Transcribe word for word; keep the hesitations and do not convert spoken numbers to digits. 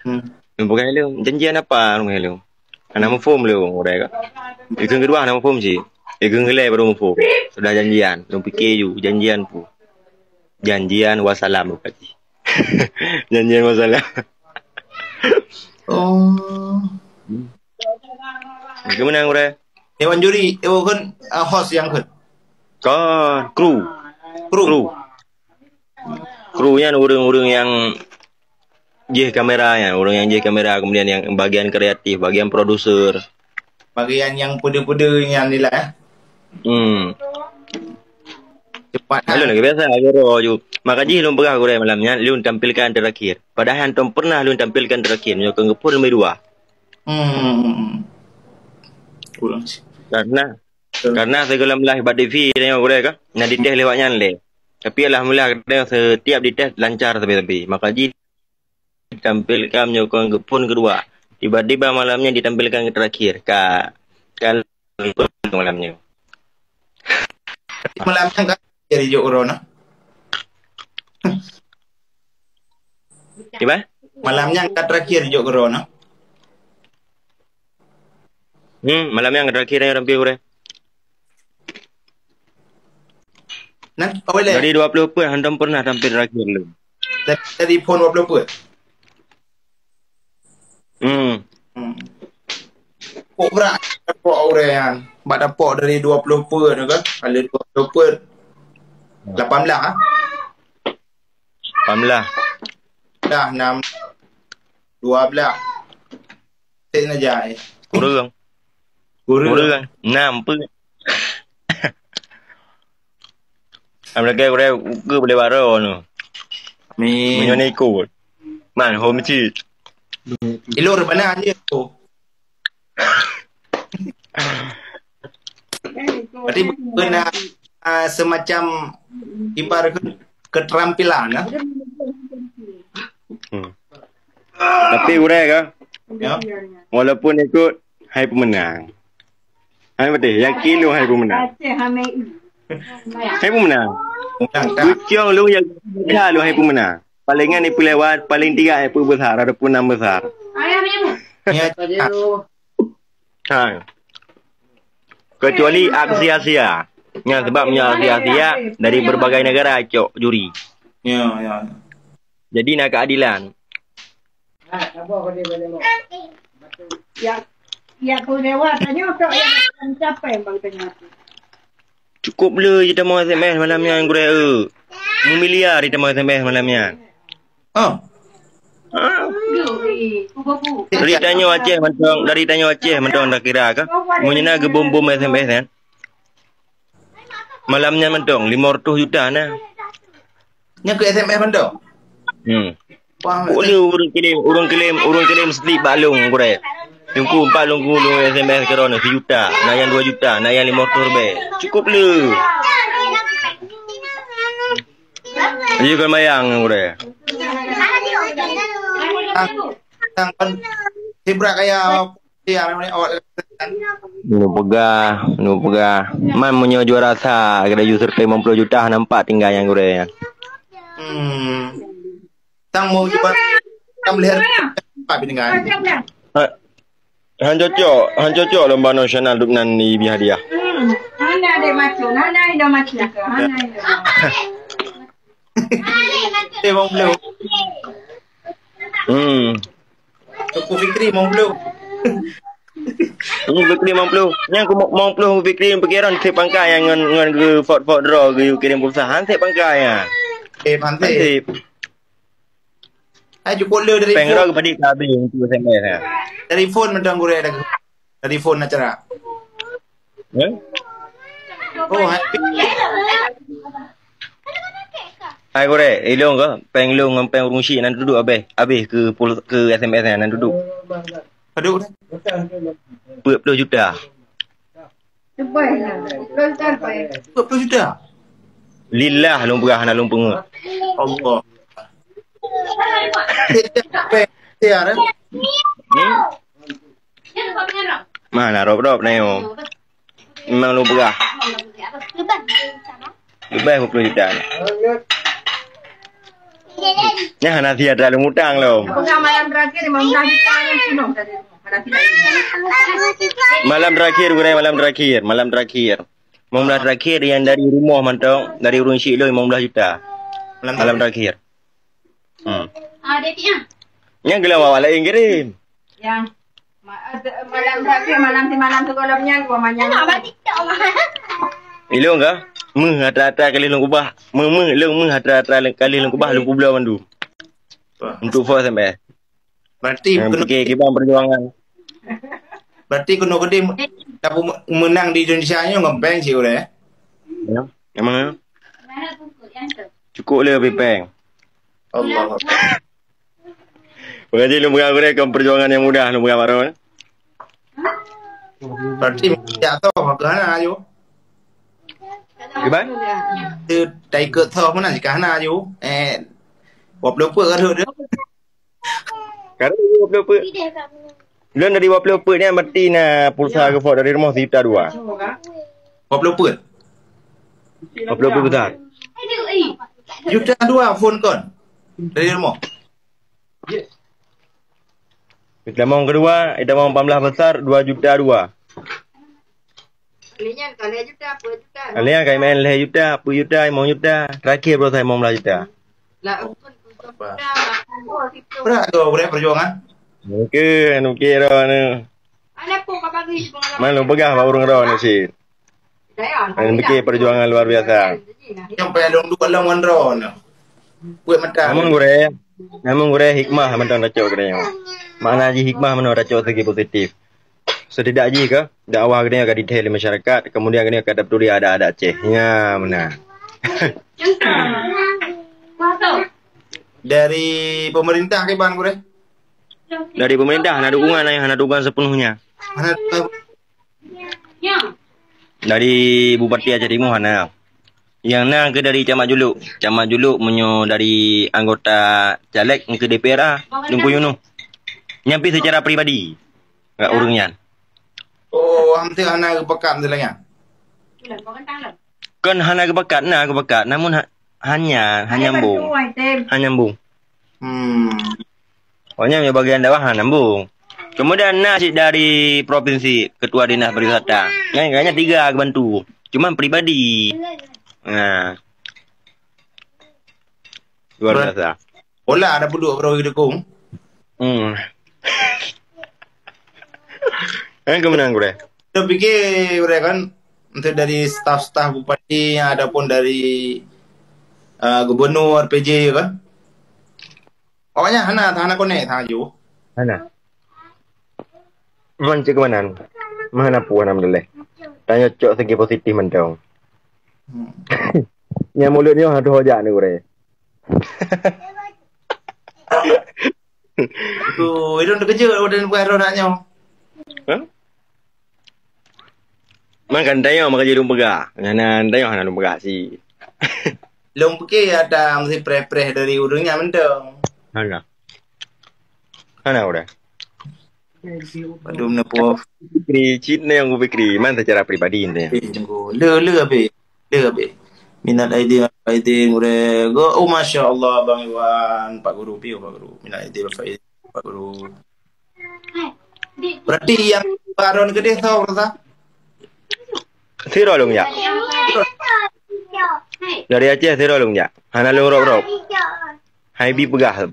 Hmm. Lôn peugah lé, "Janjian apa?" lôn peugah lé. Hana muphom lé ureueng ka. Ikheun keudua hana muphom cit. Ikheun keulhèe baru muphom. Sudah janjian, lôn pike ju, janjian peue. Janjian wassalam, Pak Haji. Janjian wassalam. Oh. Keu meunan, Bre? Dewan juri, eh, bukan, ah, host nyang kheun. Kon, kru. Kru. Kru. Kru nyan ureueng-ureueng nyang jih kamera nyan, ureueng nyang jih kamera, kemudian nyang bagian kreatif, bagian produser. Bagian nyang peude-peude nyan nilai, eh? Hmm. Cepat, ah. Lalu lagi biasa, lagi ro ju. Maka jih lôn peugah gurèe malam nyan, lôn tampilkan terakhir. Padahai hantom pernah lôn tampilkan terakhir, meunyoe keu geuphon lôn dua. Hmm. Kurang sih. Karena Betul. Karena sigohlom live bak T V tanyoe gurèe ka, na dites lewat nyan lé. Tapi alhamdulillah, kadang setiap dites lancar sabe-sabe. Maka jih ditampilkan meunyoe kon geuphon keudua. Tiba-tiba malam nyan ditampilkan terakhir. Ka, ka malam nyan. Malam nyan ka jadi jok corona. Tiba? Malam nyan ka terakhir jok corona. Hmm, malam nyan terakhir nyoe tampil gurèe. Nan, awai lé. Dari dua puluh peuet hantom pernah tampil terakhir lé. Dari, dari phon dua puluh peuet. Hmm. Hmm. Kok berat, kok ureueng nyan. Bak dapok dari dua puluh peuet tu kan. Kalau dua puluh peuet. Lapan belas, ah. Lapan belas. Dah enam. Dua belas. Cek na jai. Kurang. Kurang. Kurang. Enam pun. Am lagèe ureueng ukeue boleh baroe nyoe. Amin. Meunyoe na ikot. Man, hom cit. Ilor mana dia tu? Berarti kena, ah, semacam ibarat ke-, keterampilan, kan? Hmm. Tapi gurèe ka, ya, walaupun ikot, hai pemenang. Hai betul, yakin lu hai pemenang. Hai pemenang. Menang, tak? Bucong lu yang ka lu hai pemenang. Palingan ipeulewat, paling tidak ipeubesar, ataupun enam besar. Ya, tak. Ha. Kecuali aksi Asia. Nyan sebab nyan aksi Asia dari berbagai negara cok juri. Ya, ya. Jadi na keadilan. Ya, ya, peue dewa tanyoe tok yang mencapai bang tanyoe tu. Cukup le jitamong S M S malam nyan gurèe eu. Memiliar jitamong S M S malam nyan. Oh. Ha? Dari tanyoe Aceh mantong, dari tanyoe Aceh mantong dah kira ka. Meunyoe na geubom-bom S M S kan. Malam nyan mantong lima ratus juta na. Nyan keu S M S mantong? Hmm. Wah, boleh ureueng kirim, ureueng kirim, ureueng kirim slip bak lôn gurèe. Teungku empat lôn gulong S M S keudroe nyoe sejuta, na nyang dua juta, na nyang lima ratus ribèe. Cukup le. Iya kan mayang gurèe. Ah, tang pan sibrak kaya. Iya, memang awak. Nu peugah, nu peugah. Man meunyoe juara sa, kada ju serta lima puluh juta nampak tinggai nyang gurèe nyan. Hmm. Tang mau juara, tang melihat apa tinggai. Ha, han cocok, han cocok lomba nasional dum nan di hadiah. Hmm. Hana ada macam, hana ada macam ke, hana ada. Eh, bang belum. Hmm. Teungku Fikri mong ploh. Ini Fikri mong ploh. Nyang ku mong ploh Fikri pikiran sép pangkai nyan ngon, ngon geu fot-fot droe geu kirim pulsa. Han sép pangkai nyan. Eh, han sép. Han sép. Hai, cukup le dari phone. Peng droe geupadik ka habéh untuk S M S nyan. Dari phone mantong gurèe dah. Dari phone acara. Eh? Oh, happy. Hai gurèe, ilong ke? Peng long ngon peng ureueng syik nan duduek abéh, abéh keu pul-, keu S M S nyan nan duduek. Aduh. Peuet ploh juta. Peuet ploh juta. Lillah lôn peugah hana lôn peungeut. Allah. Tiar, eh? Hmm? Mana rop-rop na yo? Memang lôn peugah. Leubeh dua puluh juta. Nyan hana siat lôn utang lom. Peugah malam terakhir, lima belas juta nyang penuh dari rumah. Hana siat. Malam terakhir, Gurèe, malam terakhir, malam terakhir. Lima belas terakhir nyang dari rumoh mantong, dari ureueng syik lôn lima belas juta. Malam terakhir. Hmm. Ah, dia tiang. Nyang geulong awak laén kirim. Yang ma-, eh, malam terakhir, malam semalam tu kalau punya, gua manyang. Ilong ka? Meuh atra-atra kali lôn kubah. Meuh, meuh, ilong meuh atra-atra kali lôn kubah, lôn kubloe mandum. Wah. Untuk foto sampai. Berarti yang kena, fikir kiban perjuangan. Berarti kena gede, tapi menang di Indonesia nyoe ngon bank sih udah. Ya, emang ya. Cukup le pipeng. Allah. Pengaji lôn peugah gurèe kon perjuangan nyang mudah lôn peugah baroe. Berarti jak toh ke hana aju. Kiban? Tu tai ke toh mana jika hana aju. Eh, dua puluh peuet ka tu. Karena dua puluh peuet. Lôn dari dua puluh peuet ni berarti na pulsa geuphok dari rumoh sejuta dua. Dua puluh peuet. Dua puluh peuet besar. Juta dua phone kon. Dari rumoh. Tamong kedua, tamong empat belas besar, dua juta dua. Kali nyan ka lhèe juta, peuet juta. Kali nyan ka main lhèe juta, peuet juta, limong juta. Terakhir baru saya limong belas juta. Lah, pun tujuh juta, lapan puluh, siplôh. Berat tu, berat perjuangan. Oke, oke, dah ni. Mana pun kau bagi pengalaman. Mana lu pegang bak ureueng dah ni, Cik? Saya, saya pikir perjuangan luar biasa. Sampai lôn dua lôn ngon droeneuh. Buet mata. Namun gurèe, namun gurèe hikmah mantong tacok gurèe nyoe. Makna jih hikmah meunoe tacok segi positif. Setidak jih ke dakwah geutanyoe ka dithèe lé masyarakat, kemudian geutanyoe ka tapeuduek adat-adat Aceh. Nya meunan. Dari pemerintah kiban gurèe? Dari pemerintah hana dukungan, hana dukungan sepenuhnya. Hana dukungan. Dari Bupati Aceh Timu hana. Nyang na keu dari Camat Juluk. Camat Juluk meunyoe dari anggota caleg keu D P R A, Teungku Yunus. Nyan pi secara pribadi. Enggak ureueng nyan. Oh, hampir hana geupeugah misalnya. Kon hana geupeugah, na geupeugah. Namun ha-, hanya, hanya nyambung. Hanya nyambung. Hmm. Pokoknya, meunyoe bagian dakwah, ha, nyambung. Kemudian, na cit dari provinsi, ketua dinas pariwisata. Nyan, kayaknya tiga geubantu. Cuman pribadi. Nah. Luar biasa. Bola ada puduk baru dukung. Hmm. Kan kemenangan gurèe. Kita fikir gurèe kan, untuk dari staf-staf bupati, ataupun dari, uh, gubernur, P J kan. Awaknyan hana, hana konek, hana jauh. Hana. Memang cek ke mana? Mana pun, alhamdulillah. Tanya cok segi positif mantong. Hmm. Nyang mulut nyoe aduh hojak ni gurèe. Tu, itu terkejut udah bukan roh nak nyoe. Hah? Makan tayo maka jadi peugah. Ngana tayo hana peugah si. Long pikir ada mesti preh-preh dari urangnya mantong. Hana. Hana udah. Aduh, menepo. Fikri, cit ni yang kupikri. Man secara pribadi ni. Eh, tunggu. Le, le habis. Le habis. Minal aidin, aidin, gurèe. Go, oh, Masya Allah, Bang Iwan. Pak Guru, piu, Pak Guru. Minal aidin, Pak Guru. Berarti yang baron gede tau, rasa? Siro long, ya. Dari Aceh, siro long, ya. Hana long rop-rop. Hai bi peugah.